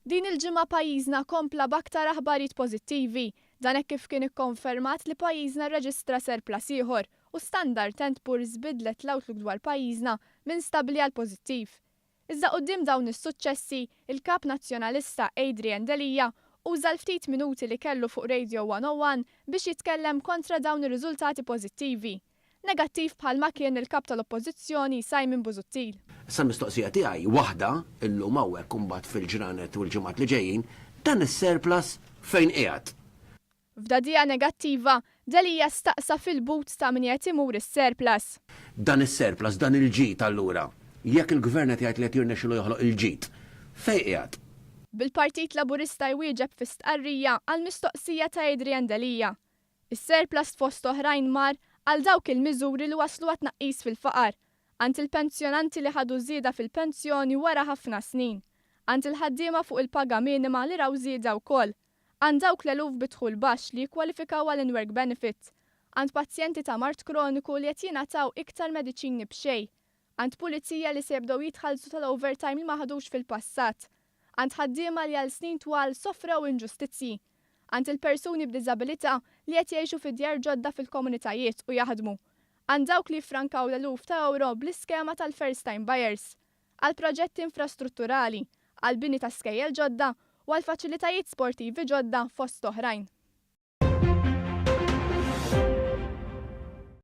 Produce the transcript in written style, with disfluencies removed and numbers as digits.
Din il-ġimgħa pajjiżna kompla b'aktar aħbarijiet pożittivi. Dan hekk kif kien ikkonfermat li pajjiżna rreġistra surplus ieħor u Standard and Poor's bidlet l-outlook dwar pajjiżna minn stabbli għal pożittiv. Iżda quddiem dawn is-suċċessi, il-Kap Nazzjonalista Adrian Delia uża l-ftit minuti li kellu fuq Radio 101 biex jitkellem kontra dawn ir-riżultati pożittivi. Negattiv bħalma kien il-Kap tal-Oppożizzjoni Simon Busuttil. Issa l-mistoqsija tiegħi waħda illum hawnhekk u mbagħad fil-ġranet u l-ġimgħat li ġejjin, dan is-surplus fejn qiegħed? F'dagħdigħa negattiva, Delia staqsa fil-but ta' min qed imur is-surplus. Dan is-surplus, dan il-ġid allura, jekk il-Gvern qed jgħid li qed jirnexxilu joħloq il-ġid, fejn qiegħed? Bil-Partit Laburista jwieġeb fi stqarrija għall-mistoqsija ta' Adrian Delia. Is-surplus fost oħrajn mar għal dawk il-miżuri li wasslu għat-tnaqqis fil-faqar, għand il-pensjonanti li ħadu żieda fil-pensjoni wara ħafna snin, għand il-ħaddiema fuq il-paga minima li raw żieda wkoll, għand dawk l-eluf bi dħul baxx li jikkwalifikaw għal in-work benefit, għand pazjenti ta' mard kroniku li qed jingħataw iktar mediċini b'xejn, għand pulizija li se jibdew jitħallsu tal-overtime li ma ħadux fil-passat, għand ħaddiema li għal snin twal sofrew inġustizzji, għand il-persuni b'diżabilità li qed jgħixu fi djar ġodda fil-komunitajiet u jaħdmu, għand dawk li jiffrankaw l-eluf ta' ewro bl-iskema tal-first time buyers, għal proġetti infrastrutturali, għall-bini ta' skejjel ġodda u għal faċilitajiet sportivi ġodda fost oħrajn.